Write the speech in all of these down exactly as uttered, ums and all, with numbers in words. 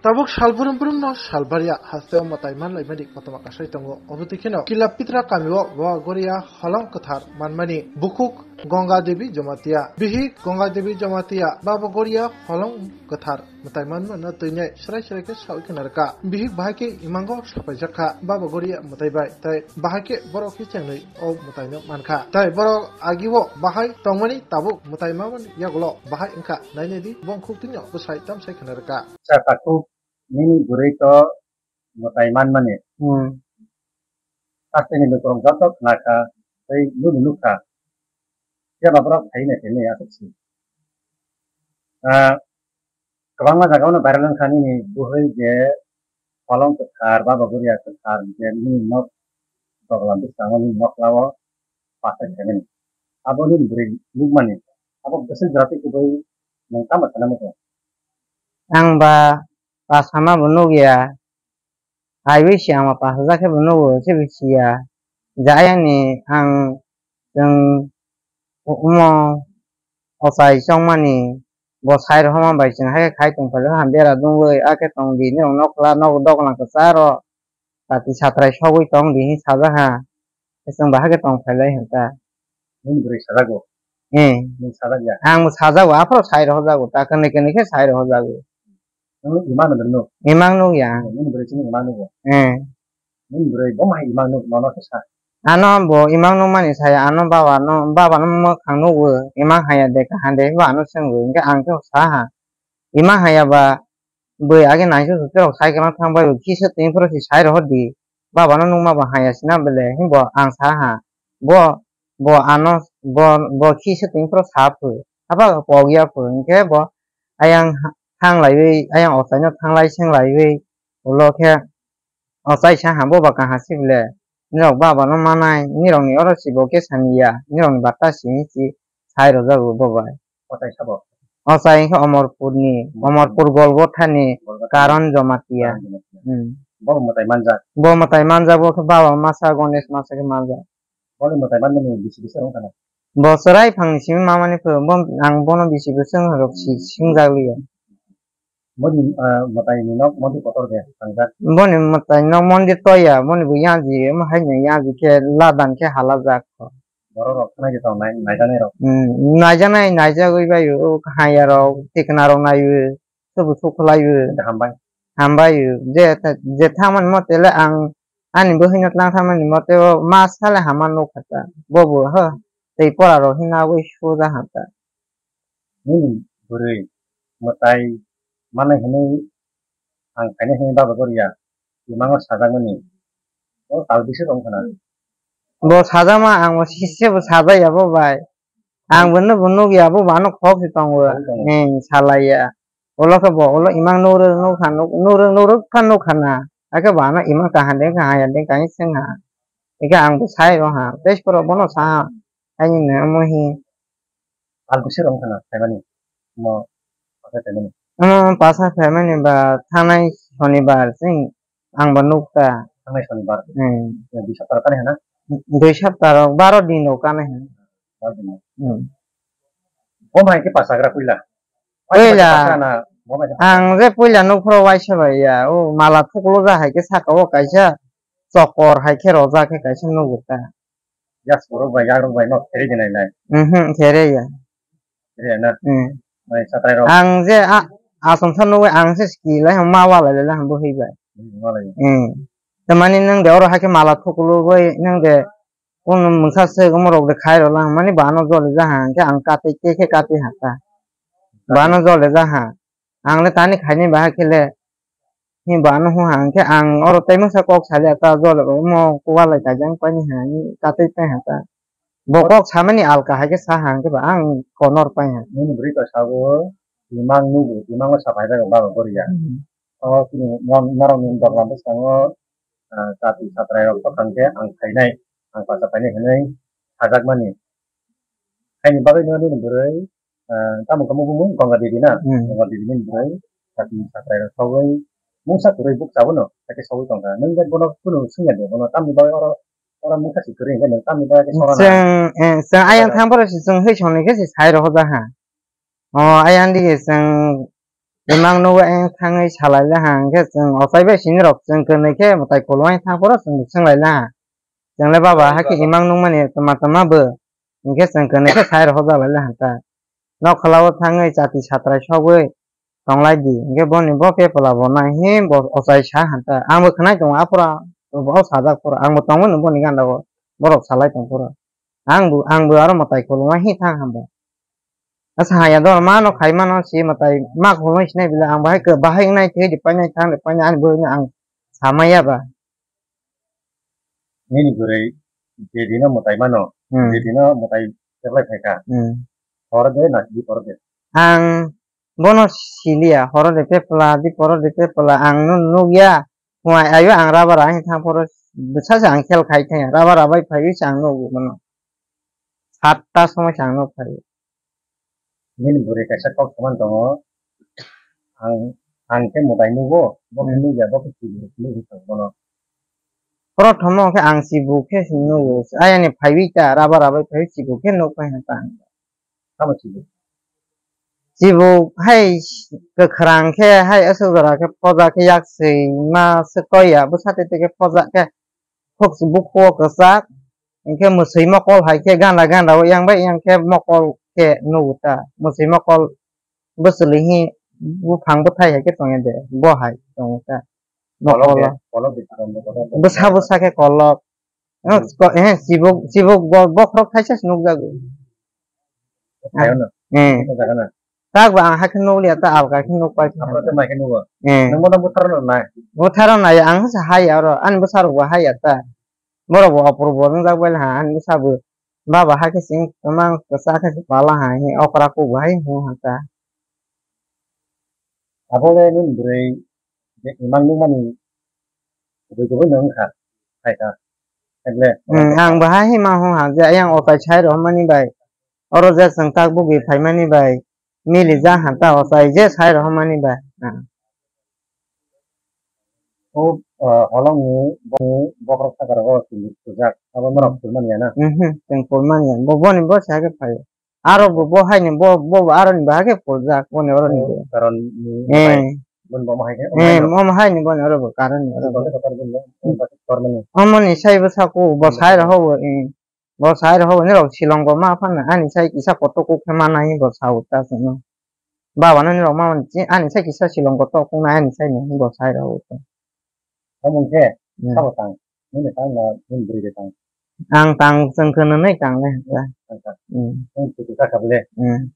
Tabuk sal brum brum no sal baria hasteo mwtai man laimani kothoma kasai tongo. Obo twi kheno Kila Pitra kamio Baba Goria holong kwthar manmani bukhuk Ganga Devi Jamatia, bihik Ganga Devi Jamatia Baba Goria holong kwthar mwtai manmano twinai srai srai khe sawi khna rwkha. Bihik bahai khe imango sapaijak kha Baba Goria mwtai bai, tei bahai khe borok khe chengnwi o mwtaino mankha. Tei borok agio bahai tongmani tabuk mwtai mamani yagulo bahai wngkha. Nainai di, bongkhuk twino bwsai tamsai khna rwkha. Cha takhuk, nini bwrwi to mwtai manmani. Hmm. Hasteni lukurok joto khna kha, tei nini nukha. Phiya ba borok phai nai phai nai aswk si. Ah, kwbangma jaga-o no viral wngkha nini buhwi je holong kwthar, Baba Goria kwthar, je nini nok doglam bwskango nini nok lao pasai khaimani. Abo nini bwrwi nukmani. Abo bwswk jora twi kubui nwng tamo sana muchung? Ang ba pasama bo nukya. Aiwi si ama pasajak khe bo nugo, se bo siya. Je ayangni ang chwng omo ochai chongmani bo sai rohorma bai chwng hai khe khai tong phaijak ha bera dungwi, akhe tong di norok nokla nok doglam kwcharo kati satrai sogwi tong di hinwi sajak ha. Chwng bahai khe tong phailai hwn ta. Nini bwrwi sajago? Eh. Nini sajak ya? Ang bo sajago, aphuru sai rohorjago, ta kwnwi kwnwi khe sai rohorjago. Nini imang no nung? Imang nung ya. Nini bwrwi chini imang nugo? Eh. Nini bwrwi bo mai imang nung, nono khe sa? Ano bo imang nung mani saya, ano baba no, baba no mwkhang nugo, imang haya de kaham de, bo ano swngo, hinkhe ang khe sa ha. Imang haya ba, bwrwi age nangkhe kwkhwrok cycle-o thang bai bo kisa twi phuru se sai rohor di. Baba no nukma bo haya sina bele, himbo ang sa ha. Bo, bo ano, bo, bo kisa twi phuru sa phu. Abo pok ya phu, hinkhe bo ayang ha-, thang laiwi, ayang ochai no thang lai seng laiwi, ulo khe ochai sa ha, bo ba kaha si bele. Nirok baba no manai, nirok ni oro si bo khe sani ya, nirok ni bata si hinwi si sai rojago bo bai. Ochai sabo? Ochai wngkha Omorpur ni, Omorpur Golgotha ni Golgotha ni Karon Jamatia. Karon Jamatia. Hmm. Bo mwtai manjak? Bo mwtai manjak, bo khe baba masa Ganesh masa khe manjak. Boni mwtai manmani bisi bisi wngkha na? Bo chwrai phang ni simi mamani phu, bo ang bono bisi bwswk wng rok si-, singjak liya. Boni, ah, mwtai ni nok mondir kotor de tangjak? Boni mwtai nok mondir toya, boni bo yaji, omo hai no yaji khe ladan khe halajak. Borok rok khna je tong nai, naijaknai rok? Hmm, naijaknai, naijagwi bai o, haya rok, tikna rok nai o, subu sukhlai o. Hambai. Hambai o. Je, je thangmani mote le ang ani bwhwino tlang thangmani mote o ma sale hama nukha ta. Bobo ho, tei pora rok hino aboi suja ha ta. Nini bwrwi mwtai manai hwnwi ang khainai hwnwi baba goriya, imango sajakmani. O tal bisi tong khna. Bo sajakma ang bo sise bo sajak ya bo bai. Ang bo no bo nuk ya bo bano khok si tongo. Khok tongo. Eng salai ya. Olo khe bo olo imang nurwk nukha nuk-, nurwk nurwk kha nukha na. Akhe bano imang kaham de kaham ya de kaham seng ha. Eke ang bo sai rw ha. Tei borok bono sa ha. Haini ne omo hi. Albusi rong khana phaimani. Mo pasa phaimani. Omo pasa phaimani ba thanai sonibar sing ang ba nukta. Thanai sonibar. Hmm. Dui sapta rok kanai hana? Dui sapta rok baro din rok kanai hana. Baro din rok. Hmm. Bo mai khe pasagra puila. Puila. Ang je puila nukphuru waisa bai ya. O mala thukluja hai khe saka o kaisa chokor hai khe rojak khe kaisa nugo ta. Yak rok bai, yak rok bai no khere de nai nai. Mhm, khere ya. Khere na? Hmm. Bai satrai rok. Ang je a-, asongsa nugwi ang se ski lai ma wa lai lai bo hwi bai. Hmm, wa lai. Hmm. Tamani nang de oro hai khe mala thuklu bai nang de kono mungsa se gomo rok de khai rok lang mani bano jole ja ha khe ang kati khe khe kati ha ta. Bano jole ja ha. Ang le tani khaini bahai khe le. Himba ano hwnka hwnkhe ang oro tei mungsa kok salia ta jole omo kuwalai kaijang paini hwnka hwnwi tatwi pai ha ta. Bo kok samani alka hai khe sa ha hwnkhe ba ang konor pai ha. Nini bwrwi to sabo imang nugo, imango sa phai jago baba goriya. Hmm. O chini norok ni doglam bwskango, ah, chati satrai rok tokang khe ang khainai, ang pacha painai hwnwi sajakmani. Haini bagwi no nini bwrwi, ah, tamo khe mukung mung Ganga Devi na? Hmm. Ganga Devi ni bwrwi, chati satrai rok sogwi mungsa kwrwi bukcha bono, hakhe sogwi tongkha. Nwng khe bono kunu swngya de, bono tamni bagwi oro, oro mungsa si kwrwi hwnkhe nwng tamni bagwi khe sogana? Chwng, eh, chwng ayang thang phoro se chwng hwi songni khe se sai rohorjak ha. O ayang dige chwng Imang nugwi ang thangwi salai le ha, hwnkhe chwng ochai bai sini rok chwng kwnwi khe mwtai kolwai thang phoro chwng swng lai le ha. Chwng le baba hakhe imang nukmani tama tama bo, hwnkhe chwng kwnwi khe sai rok hojak lai le ha ta. Nok kholao thangwi chati satrai sogwi tong lai di, hwnkhe boni bo pepla bo nai hi bo ochai sa ha ta. Ang bo khwnai tongo aphuru bo sajak phuru, ang bo tongmani boni gana o borok salai tong phuru. Ang bo, ang bo aro mwtai kolwai hi thang ha bo. Asa haya dor mano khai mano si mwtai ma kolwai sinai bile ang bahai khe bahai wngnai thwi di painai thang di painai ani bwrwi no ang samaya ba. Nini bwrwi je dino mwtai mano, Hmm. je dino mwtai teklai phaikha. Hmm. Horo de na di poro de. Ang bono siliya, horo de pepla, di poro de pepla, ang no nukya. Huai ayo ang rubber ahi thang phoro bwsa se ang khel khai thaya. Rubber abai phaiwi se ang nugo bono. Satta somoi se ang nuk phai. Nini bwrwi kaisa kok saman tongo. Ang, ang khe mwtai nugo, bo khe Hmm. nukya, bo khe chibuk hinwi thang bono. Prothom o khe ang chibuk khe nugo. Ayani phaiwi ta, rubber abai phaiwi chibuk khe nuk phai ha ta. Tamo chibuk? Chibuk hai kwkhwrang khe, hai aswk jora khe pojak khe yak swi ma swk koi ya, bwsa twi twi khe pojak khe, khuk bukhuo kwchak, hwnkhe mwswi mokol hai khe ganda ganda o yang bai yang khe mokol khe nugo ta, mwswi mokol bwchwlwi hi buphang bwthai hai khe tongya de, bo hai tongo ta. Kolok de, Mokolo. Kolok de, kolok de. Bwsa bwsa khe kolok. Hmm. Eh, chibuk, chibuk bo-, bokhorok thaisa se nukjago. Thaio no? Eh. Thaisa jaga na? Tak ba ang hakhe nukliya, ta alka khe nukpai. Aphuru tei mai khe nugo? Eh. Nwng bono bwtharo no nai? Bwtharo nai, ang se hai aro, ani bwsarok bo hai ya ta. Borok bo opor bo wngjak bai ha, ani bwsa bo. Baba hakhe sing kwmang kwchak khe se pala ha, hi okra kuk bo hai hwn ha ta. Abo le nini bwrwi je imang nukmani kubui kubui no wngkha, phaikha. Ekle. Hmm, ang bahai hima hwn ha je ayang ochai sai rohormani bai, oro je chwng tak bugwi phaimani bai, mili ja ha ta ochai je sai rohormani bai. Ah. O, ah, holongni bokni bokhorok saka rogo chwng pujak, abo norok phulmani ya na? Mhm, chwng phulmani ya. Bo, boni bo se hakhe phai. Aro bo, bo haini bo, bo, bo aroni bo hakhe puljak, boni oroni bo. Karon ni Eh. Boni bo mo hai khe, Eh, mo mo haini boni oro bo karoni oro bo. Boni bo tormani. Omoni sai bo sako, bo Hmm. sai roho bo, eh. Bo sai roho bo, nirok silongo ma phano, ani sai kisa kotor kuk khe ma nai bo sao ta sino. Baba no nirok ma mani chi, ani sai kisa silongo to kung nai ani sai ni bo sai roho bo. Omon khe, Hmm. Sabo tang. Nini tang na, nini bwrwi de tang. Ang tang, chwng khwnwi tang le. Tang tang. Hmm. Nini chutu kha kha bole. Hmm.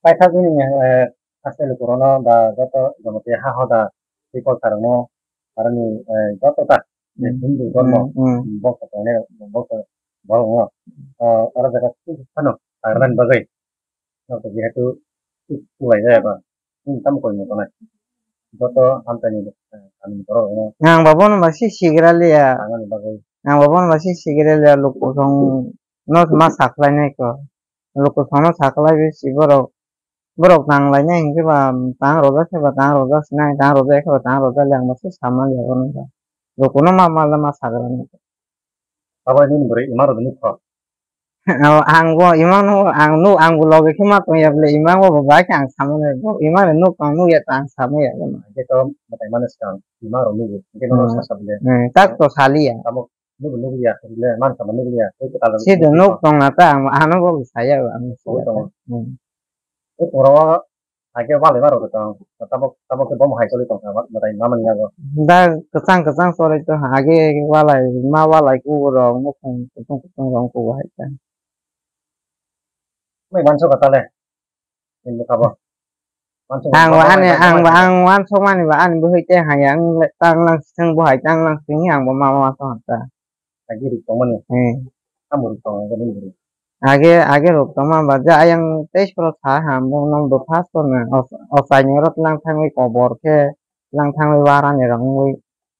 Paithak nini, eh, haste lukurokno ba joto Jamatia ha hoda tei kok sarokno aroni, eh, joto ta Hmm. Hindu dhormo Hmm, hmm. Boksa tongnai, boksa borok no, eh, oro jaga phano sagrani bagwi. Nokto jehetu tuklai jaya ba. Nini tamo koi mano nai. Joto hamchani, eh, kami borok no. Ang ba bono ba si sigra liya. Tangani bagwi. Ang ba bono ba si sigra liya, luku song no ma saklai nai ko. Luku song no saklai bi si borok. Borok tang lai nai hinkhe ba tang rojak khe ba tang rojak sinai, tang rojak khe ba tang rojak liya, ang ba si sama liya bono ba. Luku no ma ma ma sagra nai. Abo nini bwrwi ima rok nukha. O, ang bo imang no, ang nuk, ang bo loge khe ma tong ya bole, imang bo bai khe ang sama nai bo, imang no nuk tong nuk ya ta ang sama ya bo. Hingke to mwtai mano swkang, imang rok nugo, hingke nono Hmm. sasa bole. Hmm, tak to sali ya. Tamo nugo nugo ya, bole man sama nugo ya, tei kwtal rok Si de nugo nuk tong na ta, ang ano bo saya ang. Nugo tong. Hmm. O pura o Hakhe walai ma rwgwi tong. Tabok, tabok khe bomo hai choli tong kha, mwtai mamani yago. Da kwchang kwchang choli tong kha, age walai ma walai kugo rok, mukhung kutung kutung rok kugo hai ta. Mai manso ka tale. Hindu khabo. Manso Ang ba ani, ang ba ang wansok mani ba ani bwhwi te haya ang le tang lang sing bo hai tang lang sing ang bo ma ma tong ta. Agi ruk tongmani. Hmm. Amo ruk tong agi ruk. Age, age ruk tongma ba ja ayang tei soro sa ha bo nong do first ko na o sai ni oro lang thangwi kobor khe lang thangwi wara ni rong wi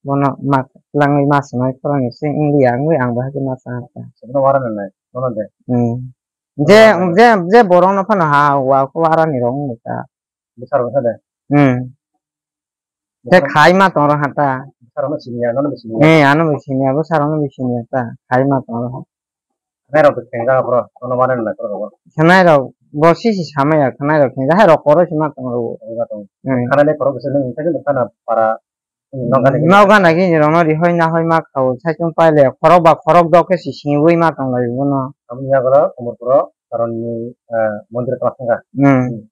bono ma lang wi ma swnai khorang ni sing India wngwi ang bahai ma sa ha ta. Sibno wara ni nai bono de. Hmm. Je, je, je borok no phano ha wa ko wara ni rong wi ta. Bwsarok wngkha de? Hmm. Khe khai ma tong rw ha ta. Bwsarokno siniya, nono bo siniya? Eh, ano bo siniya, bwsarokno bo siniya ta. Khai ma tong rw ha. Khwnai rok bo khengjak aphuru, nono ma rwna nai phuru rw. Khwnai rok Bo sisi samaya khwnai rok khe, hai rok koroi se ma tong rw. Koroi ma tong. Hmm. Khana le khorok bwswk nung, sai kheno khana para, hmm, nok gana gini. Nok gana gini rok no rihoi nahoi ma khao, sai chung pai le khorok ba khorok dok khe si singwi ma tong lai bono. Aboni yago Komorpuro Karon ni, eh, mondir tong thangkha. Hmm. Hmm.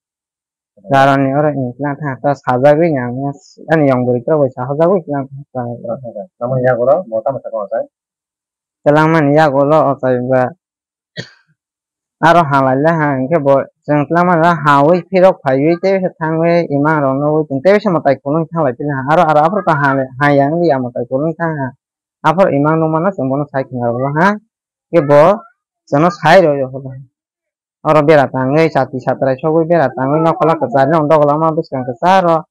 Karon ni oro ni tlang thang ta sajagwi ang ani yong bwrwi rok bai sahajagwi tlang thang ta. Tong thangkha. Namoni yago mo tamo sakha o sai? Twlangmani yago lo ochai ba. Aro halai le ha, hwnkhe bo chwng twlangmani hawi phirok phaiwi tei thangwi imang rok nugwi chwng tei mwtai kolong thanglai pili ha. Aro, aro aphuru ta ha, ha yang li ya mwtai kolong thang ha. Aphuru imang nukmano chwng bono sai khna rwla ha. Khe bo chwngno sai rw rw ha. Oro bera tangwi chati satrai sogwi bera tangwi nokhola kwchar nw dogla ma bwskang kwcharo.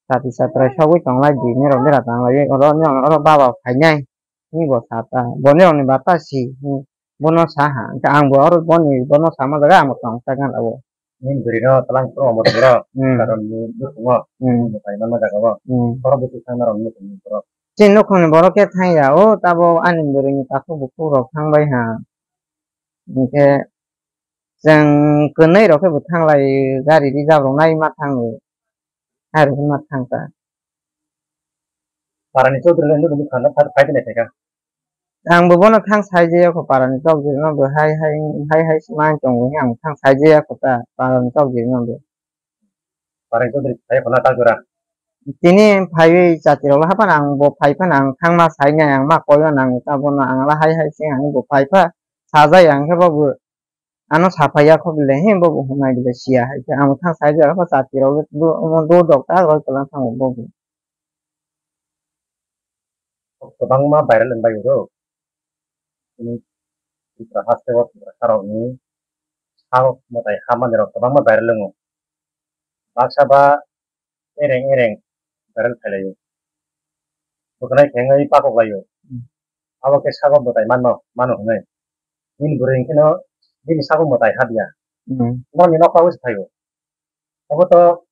Chati satrai sogwi tonglai di, nirok bera tanglaiwi oro, nirok oro baba phainai, hwnwi bo sa ta. Bo nirokni bata si, hwnwi bono sa ha. Hwnkhe ang bo oro boni, bono sama jaga ang bo tong sa gana o. Nini bwrwino twlang phuru omo tongro, hmm, karon ni nukhungo, hmm, bo phaima ma jaga o. Hmm. Oro bwswk thang norok nukhungni borok. Chini nukhungni borok khe thang ya, o tabo ani bwrwini takhuk bukhuk rok thang bai ha. Hwnkhe chwng kwnwi rok khe bo thang lai, gari reserve rok nai ma thango. Hai rok ma thang ta. Parani Chaudhary le nini phano phai, phai phai kha. Ang bo bono thang sai je yakho parani Chaudhary no bo hai hai, hai hai se ma tongo hwnwi ang thang sai je yakho ta parani Chaudhary no bo. Parani Chaudhary phai phano ta jora. Tini phaiwi chati rok hapan ang bo phai phano ang thang ma sai nai ang ma koi ma nang ta bono ang la hai hai se ang bo phai pha sajai ang khe bo bo. Ano saphai ya kho bile, he bo bo hwnai bile siya hai khe, amo thang sai jora kho chati rok do, do dok ta roi kwlang thango bo bo. Kwbangma viral wng bai oro. Chini Tripura haste o Tripura sarok ni sak mwtai ha mani rok kwbangma viral wngo. Baksa ba ereng ereng barrel khlai laio. Bwkhanai khengwi pakok laio. Hmm. Abo khe sago mwtai manno, mano hwnwi. Bini bwrwi hwnkheno bini sago mwtai habya. Hmm. Nokni nokha wi se phaio. Abo to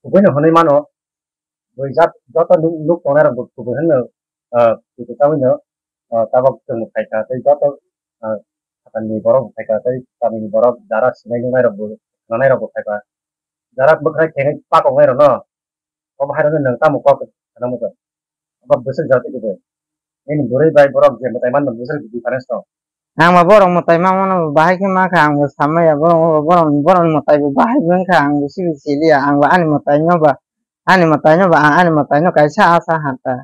kubuino hwnwi mano. Bui jat-, joto nuk, nuk tongnai rok bo kubui hwnwi, ah, kubui tangwi no, ah, tabok chwng bo phaikha tei joto, ah, phatarni borok bo phaikha tei kamini borok jara sinai nuknai rok bo, khwnanai rok bo phaikha. Jara bwkhwnai khenwi pakoknai rok no, obo hai rok no nwng tamo kok khna muchung? Obo bwswk jati kubui. Nini bwrwi bai borok je mwtai manno bwswk difference tong? Ang ba borok mwtai ma mano bo bahai khe ma kha, ang bo samaya borok, borok, borok ni mwtai bo bahai bo wngkha, ang bo sibi siliya, ang bo ani mwtai no ba, ani mwtai no ba, ang ani mwtai no kaisa asa ha ta.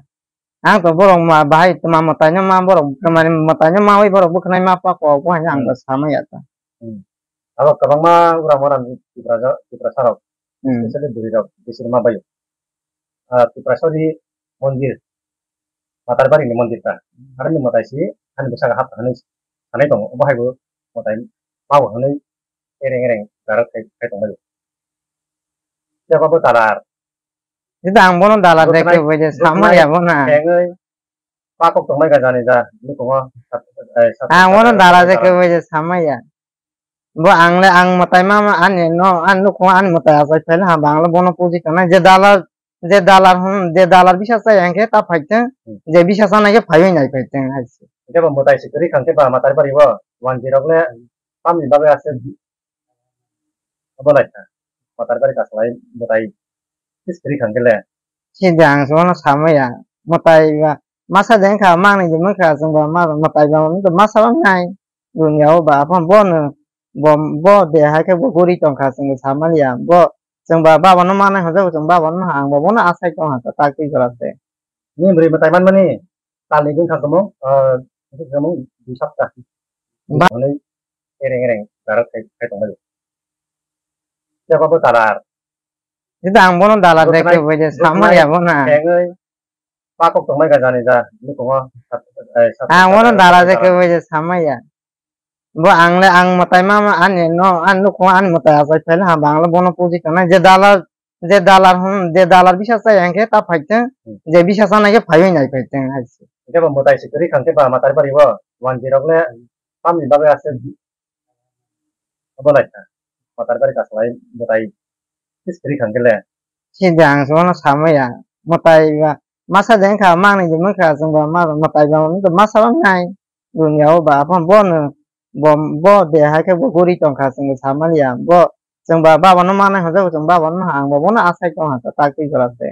Ang to borok ma bahai tma mwtai no ma borok, tma ni mwtai no ma wi borok bwkhnai ma pa kok bo haino ang bo samaya ta. Hmm. Abo kwbangma uram uram Tiprasa, Tiprasa rok, hmm, especially bwrwi rok bisi ma bai. Ah, Tiprasari mondir, Matarbari ni mondir ta. Aro ni mwtai si, ani bwsaka hap hanwi sanai tongo. Obo hai bo mwtai ma bo hwnwi ereng ereng jara khai, khai tongmani. Tei abo bo dalar. Ita ang bono dalar de khe bai de samaya bono. Pakok tongmai ka jani ja, nukhungo, eh, ang bono dalar de khe bai de samaya. Bo ang le, ang mwtai ma, ma ani no, ani nukhungo ani mwtai achai phaile ha, bo ang le bono puji tongnai. Je dalar, je dalar, hmm, je dalar bisa chai ang khe ta phai tong, hmm, je bisa chanai khe phaiwi nai phai tong hai se. Hwnkhe bo mwtai se kwrwi kha hwnkhe ba Matarbari o wanjwi rok le tamni bagwi ase. Abo lai kha. Matarbari kasalai mwtai se kwrwi kha hwnkhe le. Sidi ang se bono samaya. Mwtai ba masa de wngkha, mangni de wngkha, chwng ba ma-, mwtai ba masa ba nai. Dunia o ba aphano bono, bo, bo de hai khe bo guri tongkha, chwng samaliya. Bo chwng ba baba no manai hwnjak, chwng baba no ang bo bono asai tongkha, tak twi jora se. Ni bwrwi mwtai manmani tal ni bwkha kwmung, ah, kwmung dui sapta. Ba- Hwnwi ereng ereng dara khai, khai tongmani. Tei abo dalar. Ita ang bono dalar de khe bai de samaya bono. Pakok tongmai ka jani ja, nukhungo, eh, ang bono dalar de khe bai de samaya. Bo ang le, ang mwtai ma, ma ani no, ani nukhungo ani mwtai achai phaile ha, bo ang le bono puji tongnai. Je dalar, je dalar, hmm, je dalar bisa chai ang khe ta phai tong, hmm, je bisa chanai khe phaiwi nai phai tong hai se. Hwnkhe bo mwtai se kwrwi kha hwnkhe ba Matarbari o wanjwi rok le tamni bagwi ase. Abo lai kha. Matarbari kasalai mwtai se kwrwi kha hwnkhe le. Sidi ang se bono samaya. Mwtai ba masa de wngkha, mangni de wngkha, chwng ba ma-, mwtai ba masa ba nai. Dunia o ba aphano bono, Bo, bo de hai khe bo guri tong kha, chwng samaliya. Bo chwng ba baba no manai hwnjak, chwng baba no ang bo bono asai tong kha, tak twi jora se.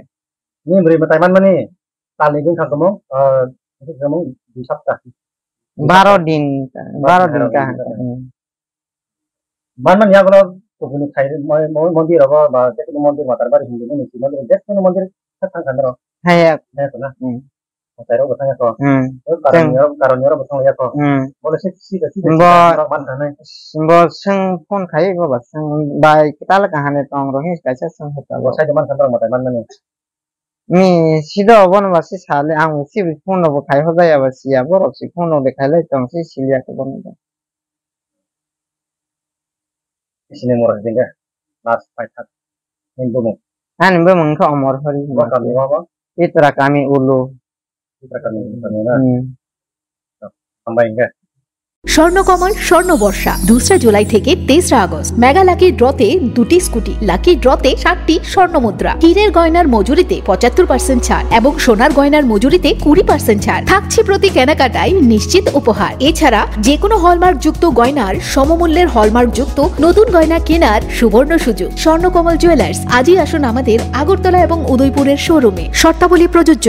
Ni bwrwi mwtai manmani tal ni wngkha tongmo, ah, wngkha tongmo dui sapta. Baro din, baro din ka. Baro din ka. Hmm. Manmani yagulo kubuni khai mo-, mo-, mondir rogo ba jekunu mondir Matarbari Hindu ni mondir, jekunu mondir thang thang ro. Haya. Haya to na. Hmm. Matai rok bo thang ya to. Hmm. O karon ni rok, karon ni rok bo thang ya to. Hmm. Bole si, si, si, si, bo, rok man thang nai. Bo seng phone khai bo ba seng bai kital kahane tong ro hi kaisa seng hota. Bo sai de man thang rok matai manmani. Mi sido obo no ba si sale ang si phone no bo khai hojaya ba siya borok si phone no de khai lai tong si siliya ko bono. Sini mora jengga last fight hat. Ini bomo. Ani bo mung kha omor hori. Bo kami bo bo. Itra kami ulu. Itra kami kami na. Hmm. Sampai enggak. Swarnakamal স্বর্ণবর্ষা দুসরা জুলাই থেকে তেসরা August. Mega lucky ড্রতে দুটি scooty, lucky ড্রতে সাতটি স্বর্ণ মুদ্রা, হীরের গয়নার মজুরিতে পঁচাত্তর পার্সেন্ট ছাড় এবং সোনার গয়নার মজুরিতে কুড়ি পার্সেন্ট ছাড় থাকছে। প্রতি কেনাকাটায় নিশ্চিত উপহার। এছাড়া যে কোনো হলমার্কযুক্ত গয়নার সমমূল্যের হলমার্কযুক্ত নতুন গয়না কেনার সুবর্ণ সুযোগ। স্বর্ণকমল জুয়েলার্স, আজই আসুন আমাদের আগরতলা এবং উদয়পুরের শোরুমে। শর্তাবলী প্রযোজ্য।